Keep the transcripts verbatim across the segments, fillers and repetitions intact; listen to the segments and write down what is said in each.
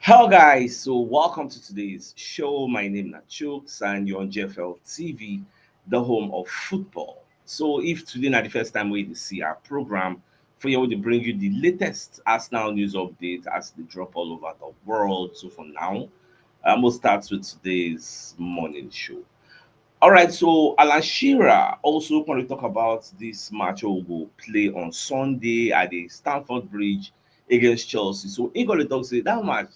Hello guys, so welcome to today's show. My name na Chooks and you're on G F L T V, the home of football. So if today na the first time wey you see our program, for here we dey bring you the latest Arsenal news update as they drop all over the world. So for now, I'm gonna start with today's morning show. All right, so Alan Shearer also gonna talk about this match wey we go play on Sunday at the Stamford Bridge against Chelsea. So he gonna talk say that match,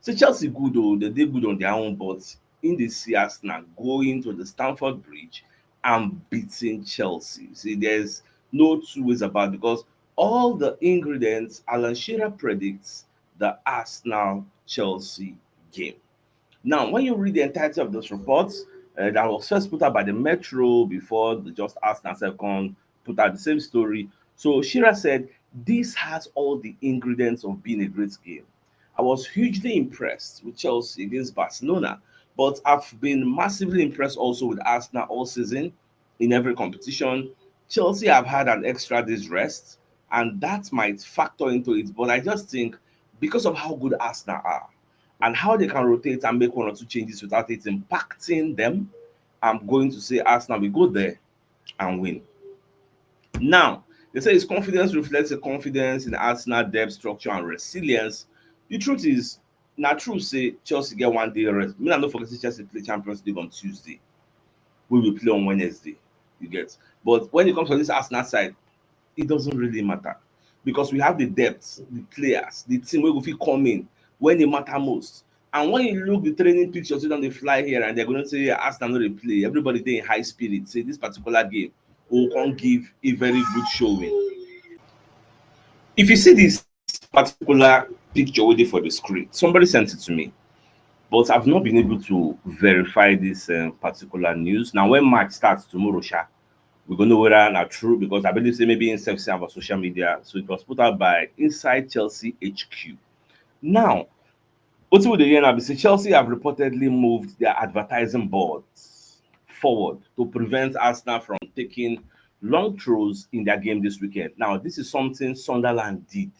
say Chelsea good though, they dey good on their own, but in the see Arsenal going to the Stamford Bridge and beating Chelsea. See, there's no two ways about it because all the ingredients Alan Shearer predicts the Arsenal Chelsea game. Now, when you read the entirety of this report, uh, that was first put out by the Metro before the Just Arsenal sef come put out the same story. So Shearer said, "This has all the ingredients of being a great game. I was hugely impressed with Chelsea against Barcelona, but I've been massively impressed also with Arsenal all season in every competition. Chelsea have had an extra day's rest, and that might factor into it, but I just think because of how good Arsenal are and how they can rotate and make one or two changes without it impacting them, I'm going to say Arsenal will go there and win." Now, they say his confidence reflects a confidence in Arsenal depth, structure, and resilience. The truth is, na true say Chelsea get one day rest. Me, I no forget say Chelsea play Champions League on Tuesday. We will play on Wednesday. You get, but when it comes to this Arsenal side, it doesn't really matter because we have the depth, the players, the team wey go fit come in when e matter most. And when you look the training pictures wey don dey fly here and they're going to say Arsenal no dey play, everybody dey in high spirit say this particular game will come give a very good showing. If you see this particular picture wey dey for the screen, somebody sent it to me, but I've not been able to verify this um, particular news. Now, when match starts tomorrow, sha, we go know whether na true because I believe say maybe himself see am for social media. So it was put out by Inside Chelsea H Q. Now, wetin we dey hear now be say Chelsea have reportedly moved their advertising boards forward to prevent Arsenal from taking long throws in their game this weekend. Now, this is something Sunderland did.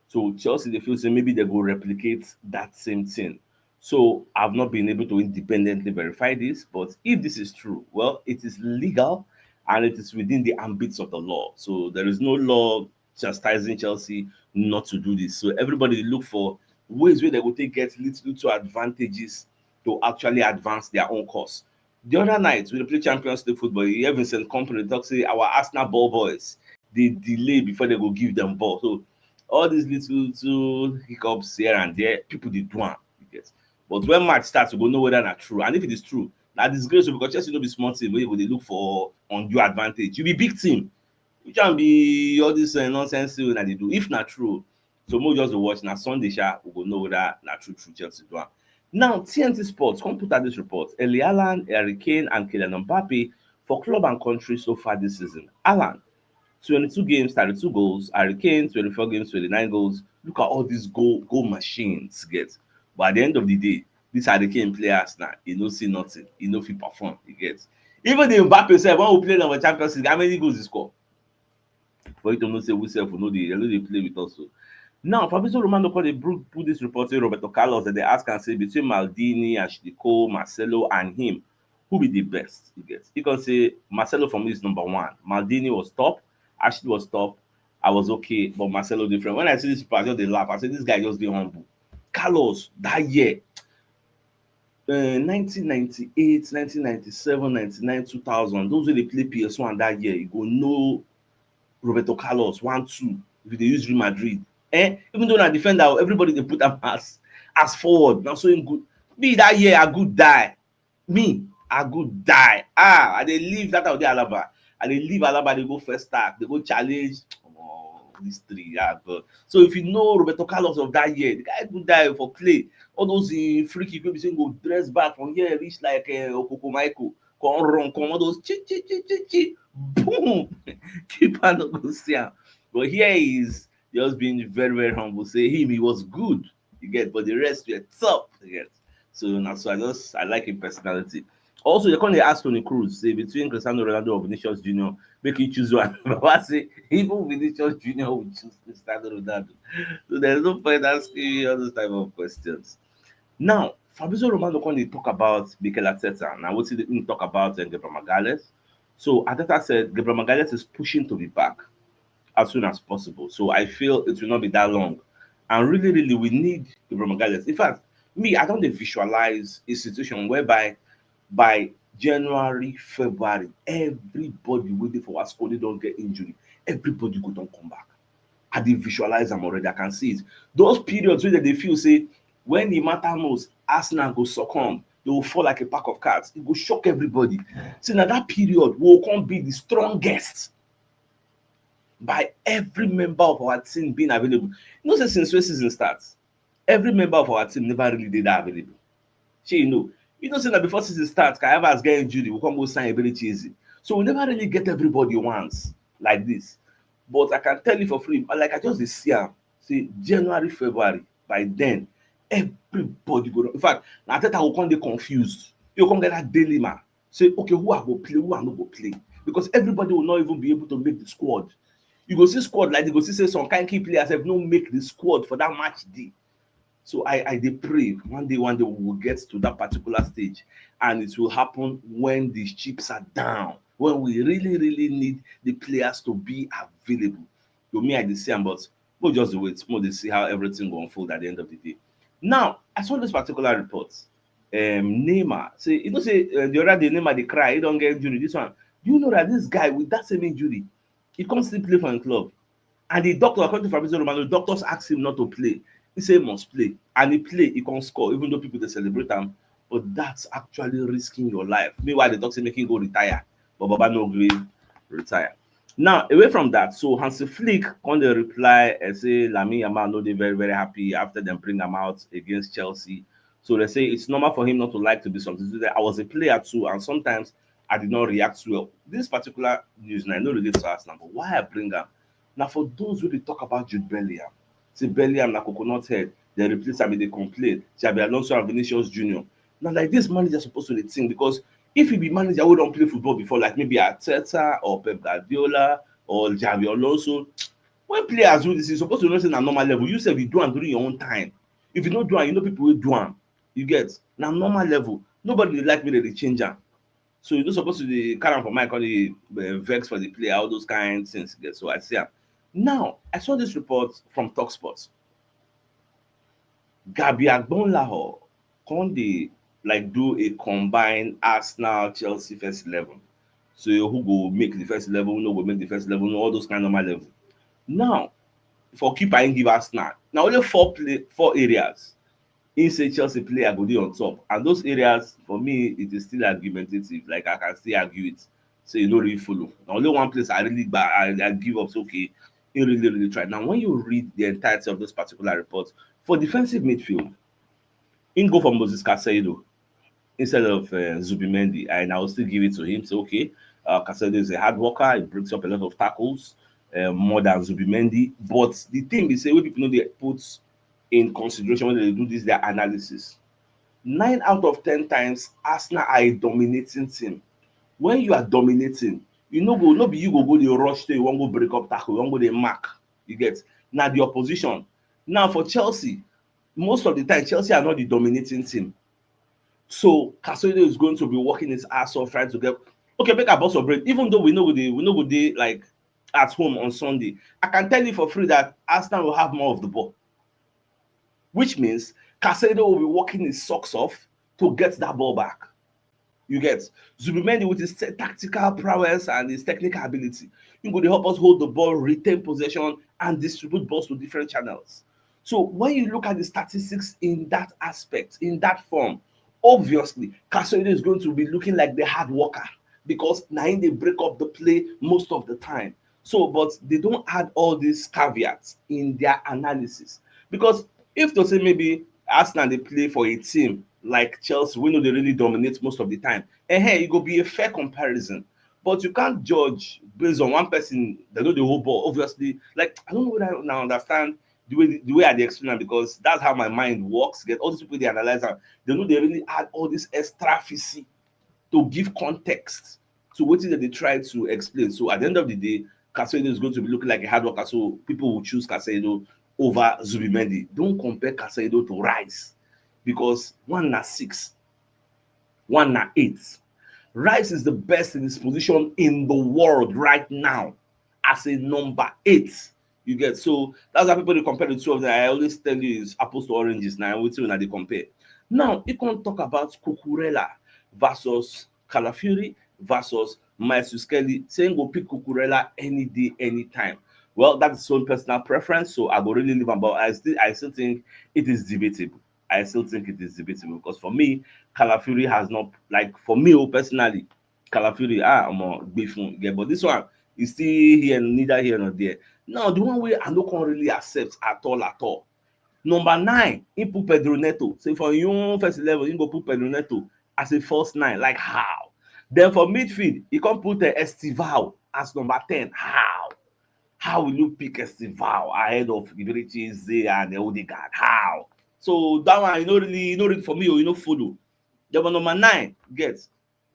So Chelsea dey feel say maybe they go replicate that same thing. So I've not been able to independently verify this, but if this is true, well, it is legal and it is within the ambits of the law. So there is no law chastising Chelsea not to do this. So everybody look for ways where they go take get little, little advantages to actually advance their own cause. The other night, we dey play Champions League football. You hear Vincent Kompany talk say our Arsenal ball boys dey delay before they go give them ball. So all these little, little hiccups here and there, people dey do am. You get? But when match starts, we go know whether na true. And if it is true, na disgrace o, because Chelsea no be small team wey you go dey look for undue advantage. You be big team. Which one be all this uh, nonsense wey una dey do? If na true, so make we just dey watch. Na Sunday sha, we go know whether na true true Chelsea do am. Now, T N T Sports come put out this report. Erling Haaland, Harry Kane, and Kylian Mbappe for club and country so far this season. Haaland, twenty-two games, thirty-two goals. Harry Kane, twenty-four games, twenty-nine goals. Look at all these goal goal machines get. But at the end of the day, these Harry Kane players now, you no see nothing. You no fit perform. You get. Even the Mbappe sef, when we play in our Champions League, how many goals he score? For you to know say we sef we no dey, they no dey play with us. So now, Fabrizio Romano come dey bru- put this report say Roberto Carlos, that they ask and say between Maldini, Ashley Cole, Marcelo, and him, who be the best? You get? He can say Marcelo for me is number one. Maldini was top, Ashley was top. I was okay, but Marcelo different. When I see this report, I just dey laugh. I say this guy just dey humble. Carlos that year, uh, nineteen ninety-eight, nineteen ninety-seven, ninety-nine, two thousand, those wey dey play P S one that year, you go know Roberto Carlos one two. If you dey use Real Madrid, eh, even though na defender, everybody dey put am as as forward. Na so him good. Me that year, I good die. Me, I good die. Ah, I dey leave that out there Alaba. I dey leave Alaba, dey go first attack, dey go challenge. Oh, this three, yeah, God. So if you know Roberto Carlos of that year, the guy good die for play. All those uh, free kick wey be say go dress back from here reach like uh, Okoko Michael, come run, come all those chi chi chi chi chi, boom, keeper no go see am. But here he is just being very very humble. Say him, he was good. You get, but the rest were top. You get. So now, so I just I like him personality. Also, they come dey ask Toni Kroos say between Cristiano Ronaldo or Vinicius Junior, make you choose one. Baba say even Vinicius Junior will choose Cristiano Ronaldo. So there's no point asking me all those type of questions. Now, Fabrizio Romano come dey talk about Mikel Arteta. Now, wetin he talk about uh, Gabriel Magalhaes? So Arteta said Gabriel Magalhaes is pushing to be back as soon as possible. So I feel it will not be that long. And really, really, we need Gabriel Magalhaes. In fact, me, I don dey visualize a situation whereby by January, February, everybody wey dey for our squad wey don get injury, everybody go don come back. I dey visualize am already. I can see it. Those periods wey dem dey feel say when e matter most, Arsenal go succumb. They will fall like a pack of cards. It go shock everybody. See, na that period we go come be the strongest by every member of our team being available. You know say since wey season start, every member of our team never really dey that available. Shey you know? You know say na before season start, Kai Havertz get injury, we come go sign Eberechi Eze. So we never really get everybody once like this. But I can tell you for free, like I just dey see am, say January, February, by then, everybody go. In fact, na Arteta go come dey confused. You go come get that dilemma. Say, okay, who I go play, who I no go play. Because everybody will not even be able to make the squad. You go see squad like you go see say some kind key players have no make the squad for that match day. So I, I dey pray one day, one day we will get to that particular stage, and it will happen when the chips are down, when we really, really need the players to be available. To me, I dey see am, but we'll just wait. We'll dey see how everything go unfold at the end of the day. Now, I saw this particular report. Um, Neymar say, you know, say uh, the other day Neymar dey cry, he don get injury. This one, do you know that this guy with that same injury, he can't still play for him club? And the doctor, according to Fabrizio Romano, the doctors asked him not to play. He say he must play, and he play, he can't score, even though people dey celebrate am. But that's actually risking your life. Meanwhile, the doctor say make him go retire, but Baba no gree retire. Now, away from that, so Hansi Flick come dey reply and say Lamine Yamal no dey very, very happy after dem bring am out against Chelsea. So they say it's normal for him not to like to be substituted. I was a player too, and sometimes I did not react well. This particular news, and I no relate to Arsenal, but why I bring am? Now, for those who dey talk about Jude Bellingham, say Bellingham na coconut head, they replace am, they complain. Xabi Alonso and Vinicius Junior. Now, like this manager supposed to dey think, because if you be manager who don't play football before, like maybe Arteta or Pep Guardiola or Xabi Alonso, when players do this, you supposed to know say na normal level. You sef you do am during your own time. If you no do am, you know people wey do am. You get? Na normal level. Nobody dey like me, they dey change am. So you no supposed to dey carry am for mind, come dey uh, vex for the player, all those kind things. You get? So I see am. Now, I saw this report from Talksport. Gabi Agbonlahor come dey like do a combined Arsenal Chelsea first eleven. So who go make the first eleven, who no go make the first eleven, all those kind of normal level. Now, for keeper, he give Arsenal. Now only four play four areas. He say Chelsea player go dey on top. And those areas, for me, it is still argumentative. Like I can still argue it. So you no really follow. Now only one place I really gba- I, I give up. So okay, he really, really try. Now when you read the entirety of this particular report, for defensive midfield, he go for Moses Casado instead of uh, Zubimendi, and I will still give it to him. So okay, uh, Casado is a hard worker. He breaks up a lot of tackles uh, more than Zubimendi. But the thing is, say wey people no dey put in consideration when they do this their analysis. Nine out of ten times, Arsenal are a dominating team. When you are dominating, you no go no be you go go dey rush to you wan go break up tackle, you wan go dey mark. You get? Na the opposition. Now for Chelsea, most of the time Chelsea are not the dominating team. So Casado is going to be working his ass off trying to get. Okay, make I bust your brain. Even though we know we dey we know we dey like at home on Sunday, I can tell you for free that Arsenal will have more of the ball, which means Casado will be working his socks off to get that ball back. You get? Zubimendi with his te- tactical prowess and his technical ability, he go dey help us hold the ball, retain possession, and distribute balls to different channels. So when you look at the statistics in that aspect, in that form, obviously Casado is going to be looking like the hard worker because na him dey break up the play most of the time. So, but they don't add all these caveats in their analysis. Because if to say maybe Arsenal dey play for a team like Chelsea, we know they really dominate most of the time, eh, it go be a fair comparison. But you can't judge based on one person that know the whole ball. Obviously, like I don't know whether I now understand the way the way I dey explain am, because that's how my mind works. Get all these people they analyze am, they know they really add all this extra fizzy to give context to wetin dem dey try to explain. So at the end of the day, Caicedo is going to be looking like a hard worker. So people will choose Caicedo over Zubimendi. Don't compare Caicedo to Rice, because one na six, one na eight. Rice is the best in his position in the world right now as a number eight. You get? So that's why people dey compare the two of them. I always tell you, it's apples to oranges now. Wetin una dey compare? Now, you can talk about Cucurella versus Calafiori versus Myles Kelly. Say him go pick Cucurella any day, anytime. Well, that's his own personal preference, so I go really leave am. But I still, I still think it is debatable. I still think it is debatable because for me, Calafiori has not, like, for me, oh, personally, Calafiori, ah, omo, gbefun, yeah, but this one is still here, neither here nor there. Now, the one wey I no come really accept at all, at all. Number nine, he put Pedro Neto. So for him first eleven, he go put Pedro Neto as a false nine. Like, how? Then for midfield, he come put, uh, Estival as number ten. How? How will you pick Estival ahead of Eberechi Eze and Odegaard? How? So that one, you know, really, you know, really for me, oh, you know, follow. Then for number nine, get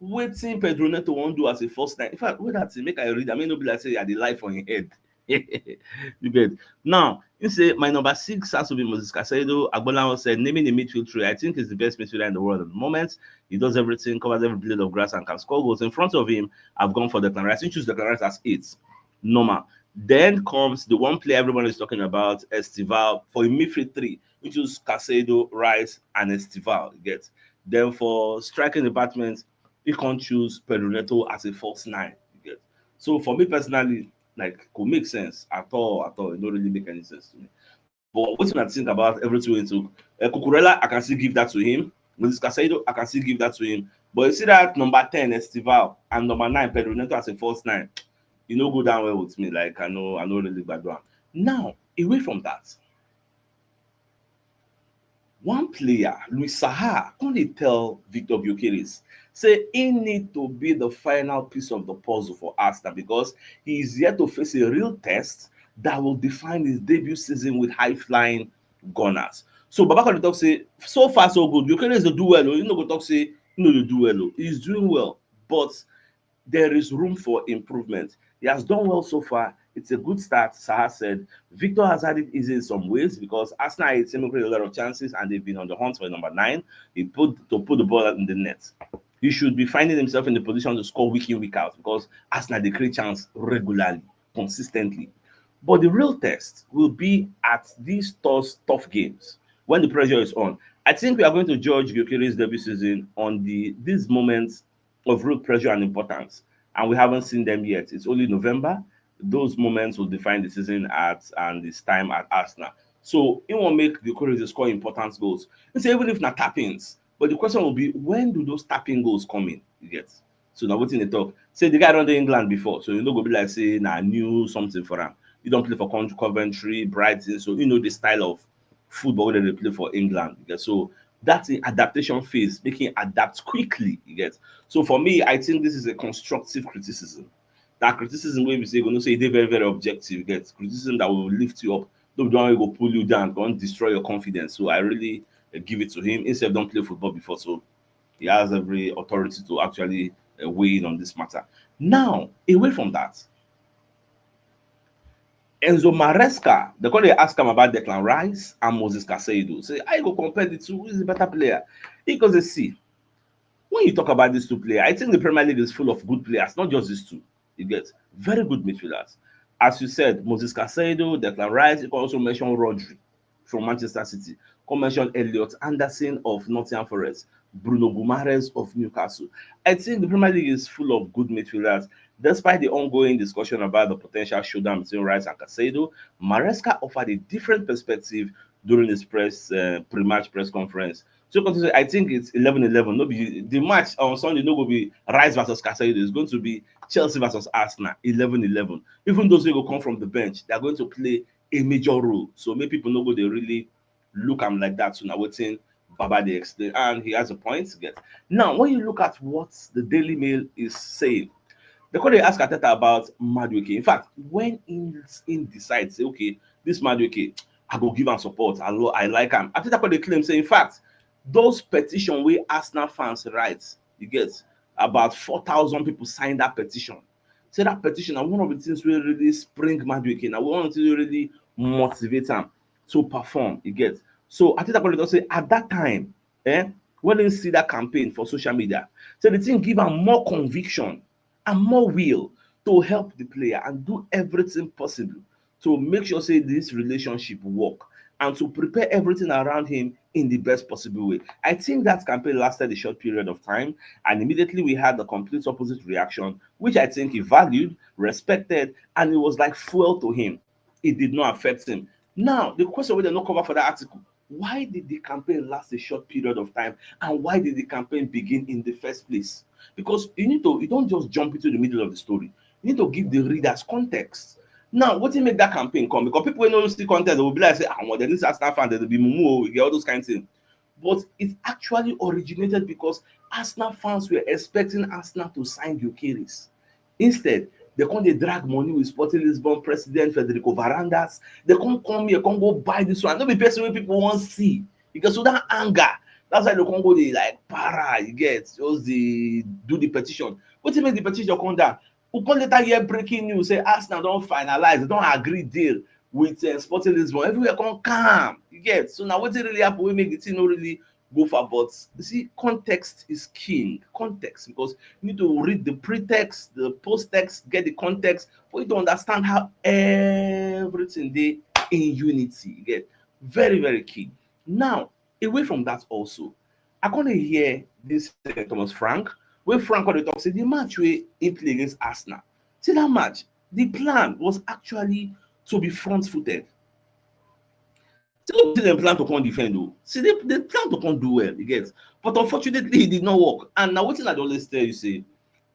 wetin Pedro Neto wan do as a false nine. In fact, wait that thing, make I read. I mean, no be like say I dey lie for him head. You get? Now, he say, "My number six has to be Moses Caicedo." Agbolawo said, "Naming the midfield three, I think he's the best midfielder in the world at the moment. He does everything, covers every blade of grass, and can score goals. In front of him, I've gone for Declan Rice." He choose Declan Rice as eight. Normal. Then comes the one player everyone is talking about, Estival, for a midfield three, which is Caicedo, Rice, and Estival. You get? Then for striking department, he can't choose Pedro Neto as a false nine. You get? So for me personally, like, could make sense at all, at all. It don't really make any sense to me. But what do you think about everything we took? Uh, Cucurella, I can still give that to him. Moses Caicedo, I can still give that to him. But you see that number ten, Estival, and number nine, Pedro Neto as a false nine, you know, go down well with me. Like, I know, I know really bad one. Now, away from that, one player, Luis Saha, come dey tell Victor Gyökeres say he need to be the final piece of the puzzle for Arsenal because he is yet to face a real test that will define his debut season with high-flying Gunners. So Baba come dey talk say, so far so good. Gyökeres dey do well o. You no go talk say he no dey do well o. He's doing well, but there is room for improvement. He has done well so far. It's a good start, Saha said. Victor has had it easy in some ways because Arsenal are a team who create a lot of chances and they've been on the hunt for number nine. He put to put the ball in the net. He should be finding himself in the position to score week in, week out because Arsenal dey create chance regularly, consistently. But the real test will be at these tough, tough games when the pressure is on. I think we are going to judge Gyökeres' debut season on the these moments of real pressure and importance, and we haven't seen them yet. It's only November. Those moments will define the season at and his time at Arsenal. So he won't make Gyökeres score important goals. He say even if na tap-ins, but the question will be, when do those tap-in goals come in? You get? So now wetin dey talk? Say the guy don dey England before, so you no go be like say na new something for am. He don play for Con- Coventry, Brighton, so you know the style of football wey dem dey play for England. You get? So that's the adaptation phase, make him adapt quickly. You get? So for me, I think this is a constructive criticism. That criticism wey be say you go know say e dey very, very objective. You get? Criticism that will lift you up. No be the one wey go pull you down, go destroy your confidence. So I really, uh, give it to him. Himself don play football before, so he has every authority to actually, uh, weigh in on this matter. Now, away from that, Enzo Maresca, they come dey ask am about Declan Rice and Moses Caicedo. Say, how you go compare the two? Who is the better player? He go say, see, when you talk about these two players, I think the Premier League is full of good players, not just these two. You get? Very good midfielders. As you said, Moses Caicedo, Declan Rice, you can also mention Rodri from Manchester City. Come mention Elliot Anderson of Nottingham Forest, Bruno Guimaraes of Newcastle. I think the Premier League is full of good midfielders. Despite the ongoing discussion about the potential showdown between Rice and Caicedo, Maresca offered a different perspective during his press, uh, pre-match press conference. So, 'cause I think it's eleven eleven. No be the match on Sunday, no go be Rice versus Caicedo. It's going to be Chelsea versus Arsenal, eleven eleven. Even those who go come from the bench, they are going to play a major role. So many people no go, they really look am like that. So now waiting, Baba they explain, and he has a point to get. Now, when you look at what the Daily Mail is saying, they could ask Arteta about Madueke. In fact, when in, in decides, say, okay, this Madueke, I go give am support. I, lo- I like him. Arteta could claim, say, in fact, those petition we Arsenal fans write, you get, about four thousand people sign that petition. Say that petition na one of the things wey really spring Madueke, na one of the things wey really motivate am to perform, you get. So Ateeta Akinleye talk say at that time, eh, when he see that campaign for social media, say the thing give am more conviction and more will to help the player and do everything possible to make sure say this relationship work and to prepare everything around him in the best possible way. I think that campaign lasted a short period of time, and immediately we had the complete opposite reaction, which I think he valued, respected, and it was like fuel to him. It did not affect him. Now, the question wey dem no cover for that article: why did the campaign last a short period of time, and why did the campaign begin in the first place? Because you need to, you don't just jump into the middle of the story. You need to give the readers context. Now, wetin make that campaign come? Because people wey no see context, they will be like say, "Ah, well, this Arsenal fan, they be mumu, we get all those kind of things." But it actually originated because Arsenal fans were expecting Arsenal to sign Gyökeres. Instead, they come dey drag money with Sporting Lisbon president Federico Varandas. They come come here, come go buy this one. No be person wey people wan see. Because so that anger, that's why they come go dey like para, you get, just dey do the petition. Wetin make the petition come down? We come later hear breaking news say Arsenal don finalize, they don agree deal with uh, Sporting Lisbon. Everywhere come calm, you get. So now wetin really happen wey make the thing no really go far? But you see, context is king. Context, because you need to read the pretext, the post-text, get the context for you to understand how everything dey in unity. You get, very, very key. Now, away from that also, I come dey hear this uh, Thomas Frank, wey Frank come dey talk say the match wey he play against Arsenal, see that match, the plan was actually to be front-footed. See, no be say dem plan to come defend o. See, they, they plan to come do well, you get. But unfortunately, it did not work. And now wetin I dey always tell you say,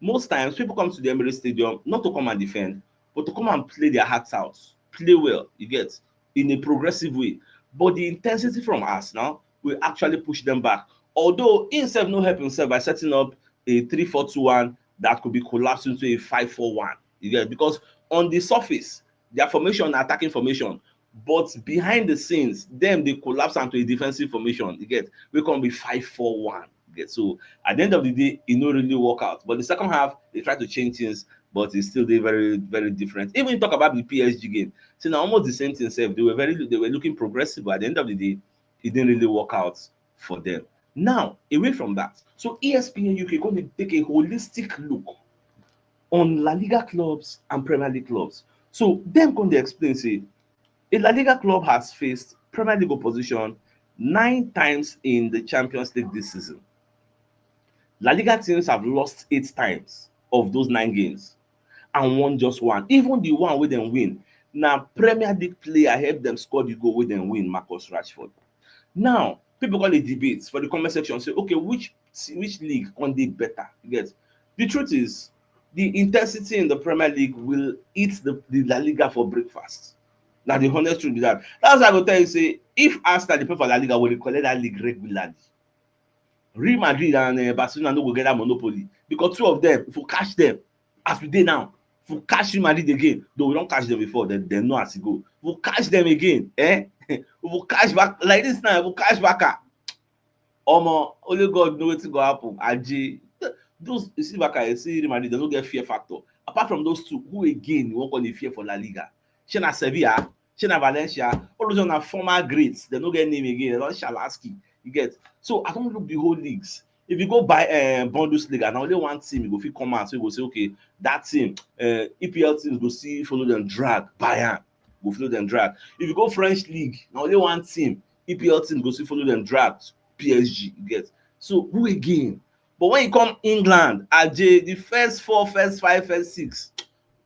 most times people come to the Emirates Stadium not to come and defend, but to come and play their hearts out, play well, you get, in a progressive way. But the intensity from Arsenal will actually push them back. Although himself no help himself by setting up a three four two one that could be collapsed into a five four one. You get, because on the surface, their formation na attacking formation, but behind the scenes, dem dey collapse into a defensive formation. You get, wey come be five four one. You get, so at the end of the day, e no really work out. But the second half, they try to change things, but e still dey very, very different. Even you talk about the P S G game, see, na almost the same thing sef. They were very, they were looking progressive, but at the end of the day, it didn't really work out for them. Now, away from that, so E S P N U K come dey take a holistic look on La Liga clubs and Premier League clubs. So dem come dey explain say a La Liga club has faced Premier League opposition nine times in the Champions League this season. La Liga teams have lost eight times of those nine games and won just one. Even the one wey dem win, na Premier League player help dem score the goal wey dem win, Marcus Rashford. Now, people come dey debate for the comment section, say, "Okay, which, which league come dey better?" You get? The truth is, the intensity in the Premier League will eat the, the La Liga for breakfast. Na the honest truth be that. That's why I go tell you say, if Arsenal dey play for La Liga, we dey collect that league regularly. Real Madrid and uh, Barcelona no go get that monopoly, because two of them, if we catch them, as we dey now, if we catch Real Madrid again, though we don catch them before, then dem know as e go. If we catch them again, eh? If we catch back like this now, if we catch Barca, omo, only God know wetin go happen. Aje, those, you see Barca, you see Real Madrid, dem no get fear factor. Apart from those two, who again you wan come dey fear for La Liga? Shey na Sevilla? Shey na Valencia? All those ones na former greats. Dem no get name again. Dem don shalaski. You get? So I don look the whole leagues. If you go buy uh, Bundesliga, na only one team you go fit come out. So you go say, "Okay, that team," uh, E P L teams go still follow them drag. Bayern go follow them drag. If you go French league, na only one team E P L teams go still follow them drag. P S G, you get? So who again? But when you come England, Aje, the first four, first five, first six,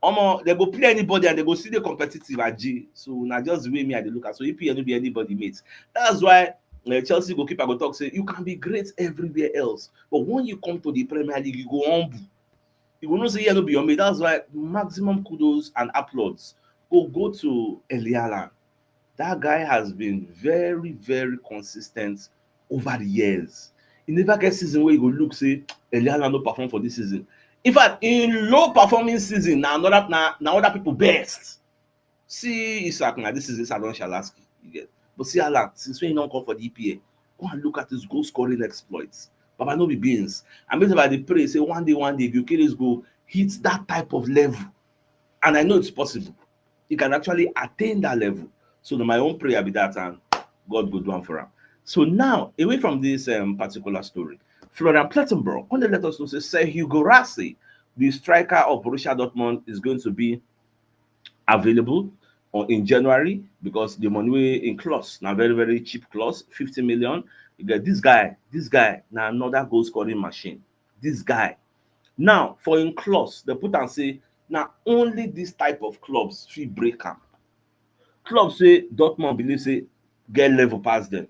omo, they go play anybody and they go still dey competitive, Aje. So na just the way me I dey look at. So E P L no be anybody, mate. That's why uh, Chelsea goalkeeper go talk say, "You can be great everywhere else, but when you come to the Premier League, you go humble. You go know say here no be your mate." That's why maximum kudos and applauds go go to Erling Haaland. That guy has been very, very consistent over the years. E never get season wey you go look say Erling Haaland no perform for this season. In fact, in low performing season, na another, na, na other people best. See Isak, na this season Isak don shalaski, you get. But see Haaland, since when he don come for the E P L, go and look at his goal scoring exploits. Baba, no be beans. And basically, I dey pray say one day, one day, Gyökeres go hit that type of level. And I know it's possible. He can actually attain that level. So na my own prayer be that, and God go do am for am. So now, away from this um, particular story, Florian Plettenberg come dey let us know say Serhou Guirassy, the striker of Borussia Dortmund, is going to be available on, in January, because the money wey im clause na very, very cheap clause, fifty million. You get this guy, this guy na another goal scoring machine. This guy. Now, for im clause, dem put am say na only this type of clubs fit break am. Clubs wey Dortmund believe say get level pass dem.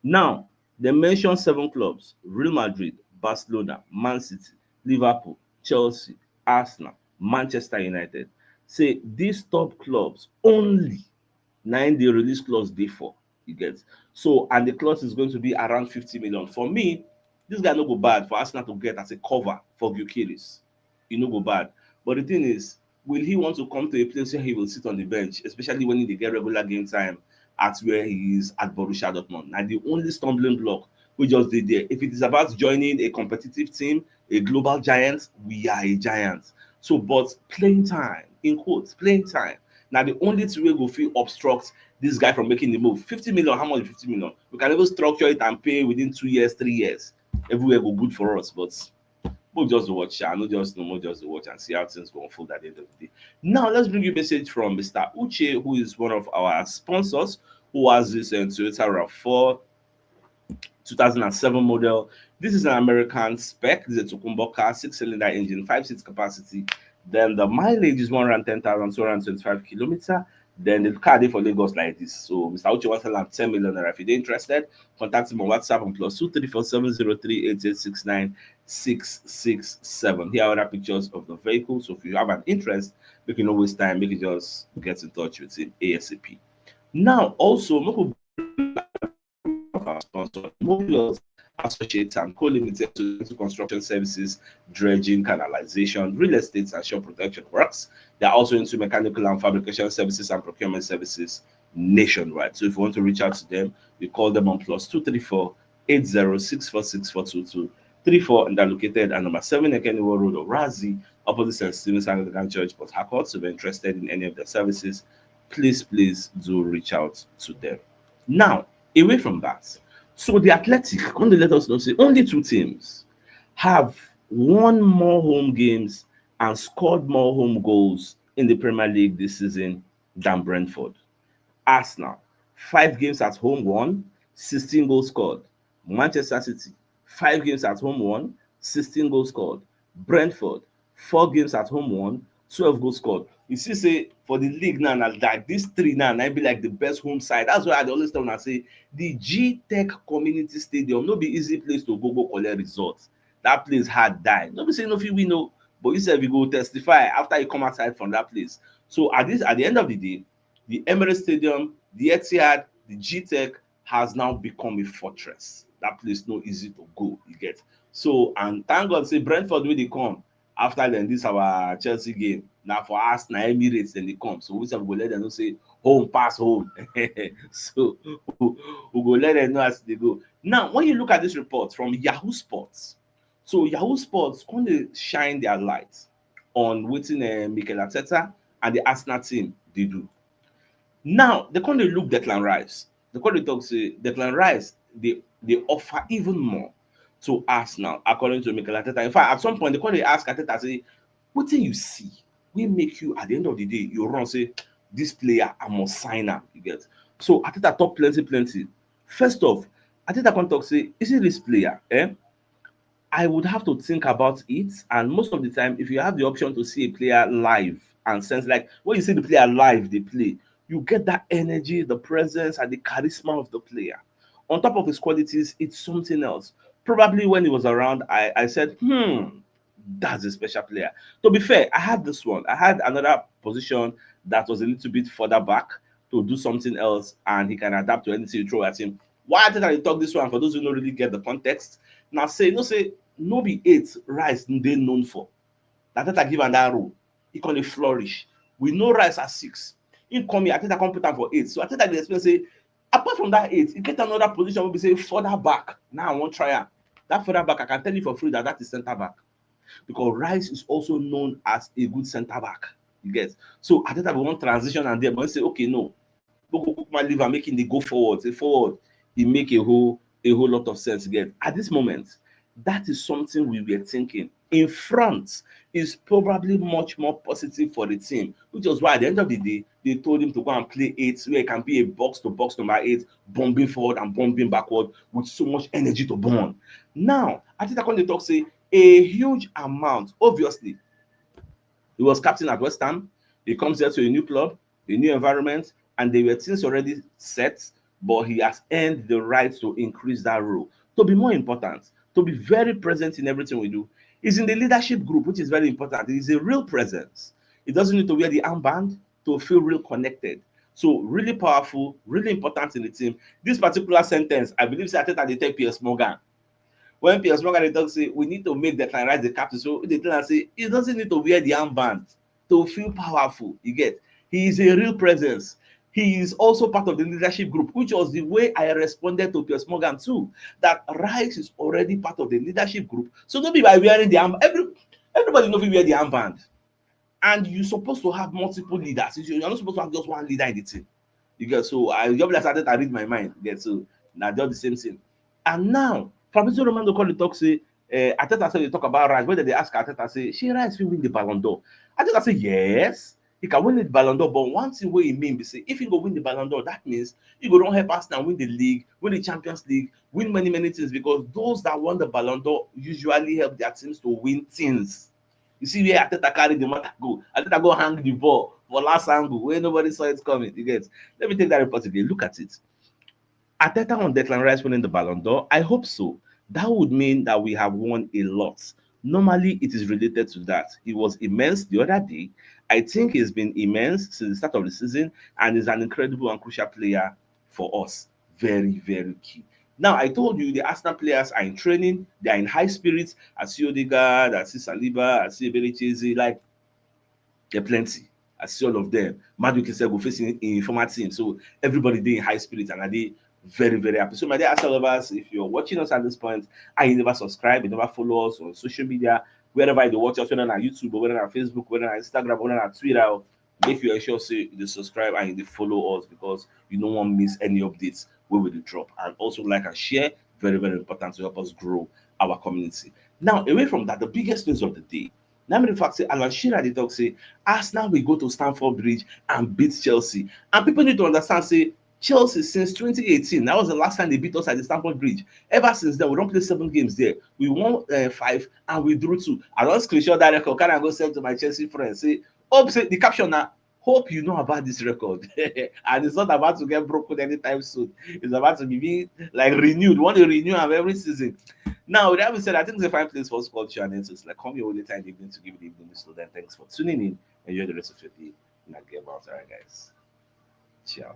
Now, dem mention seven clubs: Real Madrid, Barcelona, Man City, Liverpool, Chelsea, Arsenal, Manchester United. Say these top clubs only na im the release clause dey for. You get? So, and the clause is going to be around fifty million. For me, this guy no go bad for Arsenal to get as a cover for Gyökeres. E no go bad. But the thing is, will he want to come to a place where he will sit on the bench, especially when he dey get regular game time at where he is at Borussia Dortmund? Na the only stumbling block wey just dey there. If it is about joining a competitive team, a global giant, we are a giant. So, but playing time, in quotes, playing time, na the only thing wey go fit obstruct this guy from making the move. Fifty million, how much? Fifty million. We can even structure it and pay within two years, three years. Everywhere go good for us, but we'll just watch. I know just no more just watch and see how things go unfold at the end of the day. Now, let's bring you a message from Mister Uche, who is one of our sponsors, who has this uh, Toyota rav four two thousand seven model. This is an American spec. This is a Tokunbo car, six-cylinder engine, five seats capacity. Then the mileage is one hundred ten thousand two hundred twenty-five kilometer. Then the car dey for Lagos like this. So Mister Uche wants to land ten million naira. If you're interested, contact him on WhatsApp on plus two three four seven zero three eight eight six nine six six seven. Here are other pictures of the vehicle. So if you have an interest, make you no waste time, make you just get in touch with him ASAP. Now, also, make we of our sponsor, Mobius Associates and Co Limited, to do construction services, dredging, canalization, real estate, and shore protection works. They're also into mechanical and fabrication services and procurement services nationwide. So if you want to reach out to them, you call them on plus two three four eight zero six four six four two two three four, and they're located at number seven Ekeniwo Road, Orazi, opposite Saint Stephen's Anglican Church, Port Harcourt. So if you're interested in any of their services, please, please do reach out to them. Now, away from that, so the Athletic come dey let us know say only two teams have won more home games and scored more home goals in the Premier League this season than Brentford. Arsenal, five games at home won, sixteen goals scored. Manchester City, five games at home won, sixteen goals scored. Brentford, four games at home won, twelve goals scored. You see say for the league now, na like these three now, na be like the best home side. That's why I dey always tell una say the G Tech Community Stadium no be easy place to go go collect results. That place hard die. No be say no fit win o, but you sef you go testify after you come outside from that place. So at this, at the end of the day, the Emirates Stadium, the Etihad, the G Tech has now become a fortress. That place no easy to go, you get. So, and thank God say Brentford wey dey come after dem this our Chelsea game. Na for us, na Emirates dem dey come. So we sef go let them know say home pass home. So we go let them know as they go. Now, when you look at this report from Yahoo Sports, so Yahoo Sports come dey shine their light on wetin uh, Mikel Arteta and the Arsenal team dey do. Now, they come dey look Declan Rice. They come dey talk say Declan Rice dey dey offer even more to Arsenal, according to Mikel Arteta. In fact, at some point, they come dey ask Arteta say, "Wetin you see wey make you, at the end of the day, you run say this player, I must sign am." You get? So Arteta talk plenty, plenty. First off, Arteta come talk say, "You see this player, eh? I would have to think about it, and most of the time, if you have the option to see a player live and sense, like when you see the player live, they play, you get that energy, the presence, and the charisma of the player. On top of his qualities, it's something else." Probably when he was around, I, I said, "Hmm, that's a special player." To be fair, I had this one. I had another position that was a little bit further back to do something else, and he can adapt to anything you throw at him. Why Arteta dey talk this one, for those who don't really get the context? Now say, no say, no be eight Rice dey known for. Arteta give am that role. He come dey flourish. We know Rice as six. He come here, Arteta come put am for eight. So Arteta dey explain say, apart from that eight, he get another position wey be say further back. Now I wan try am. That further back, I can tell you for free that that is center back, because Rice is also known as a good center back. You get? So Arteta will want transition and then, but say, okay, no, we go Kukuma leave and make him dey go forward. Say forward, he make a whole a whole lot of sense. You get? At this moment, that is something we were thinking. In front is probably much more positive for the team, which was why at the end of the day, they told him to go and play eight, where he can be a box to box number eight, bombing forward and bombing backward with so much energy to burn. Now, Arteta come dey talk say a huge amount, obviously, he was captain at West Ham. He comes there to a new club, a new environment, and there were things already set, but he has earned the right to increase that role, to be more important, to be very present in everything we do. He's in the leadership group, which is very important. He's a real presence. He doesn't need to wear the armband to feel real connected. So really powerful, really important in the team. This particular sentence, I believe say Arteta dey tell Piers Morgan. When Piers Morgan dey talk say we need to make Declan Rice the captain, so they tell am say he doesn't need to wear the armband to feel powerful. You get? He is a real presence. He is also part of the leadership group, which was the way I responded to Piers Morgan too, that Rice is already part of the leadership group. So don't be by wearing the arm. Every, everybody no fit wear the armband, and you're supposed to have multiple leaders. You- You're not supposed to have just one leader in the team. You get? So I just like Arteta read my mind. You get? So now just the same thing. And now Fabrizio Romano come dey talk say, uh, Arteta say they talk about Rice. When they ask Arteta say, "Shey Rice fit win the Ballon d'Or?" Arteta say yes, he can win the Ballon d'Or. But one thing wey he mean be say if he go win the Ballon d'Or, that means he go don help Arsenal win the league, win the Champions League, win many many things, because those that won the Ballon d'Or usually help their teams to win things. You see where Arteta carry the matter go. Arteta go hang the ball for last angle where nobody saw it coming. You get? Let me take that report again. Look at it. Arteta on Declan Rice winning the Ballon d'Or. I hope so. That would mean that we have won a lot. Normally, it is related to that. He was immense the other day. I think he's been immense since the start of the season and is an incredible and crucial player for us. Very, very key. Now, I told you the Arsenal players are in training, they are in high spirits. I see Odegaard, I see Saliba, I see Eberechi Eze, like, they're plenty. I see all of them. Madueke said go facing in former team. So everybody dey in high spirits and I dey very, very happy. So my dear Arsenal lovers, if you're watching us at this point and you never subscribe, you never follow us on social media, wherever you watch us, whether on YouTube or whether on Facebook, whether on Instagram, whether on Twitter, make you ensure say you subscribe and you follow us, because you no wan miss any updates wey we dey drop. And also like and share, very, very important to help us grow our community. Now, away from that, the biggest news of the day. Now, in fact, say Alan Shearer dey talk say Arsenal will go to Stamford Bridge and beat Chelsea. And people need to understand say Chelsea since twenty eighteen, that was the last time they beat us at the Stamford Bridge. Ever since then, we don't play seven games there. We won uh, five and we drew two. I don't screenshot that record. Can I go send to my Chelsea friends? Say, hope say the caption now, hope you know about this record. And it's not about to get broken anytime soon. It's about to be like renewed. We want to renew them every season. Now, with that being said, I think it's a fine place for us to call to an end. So it's like come your only time evening to give you the evening. So then thanks for tuning in. Enjoy the rest of your day. And I'll get bounce. All right, guys. Ciao.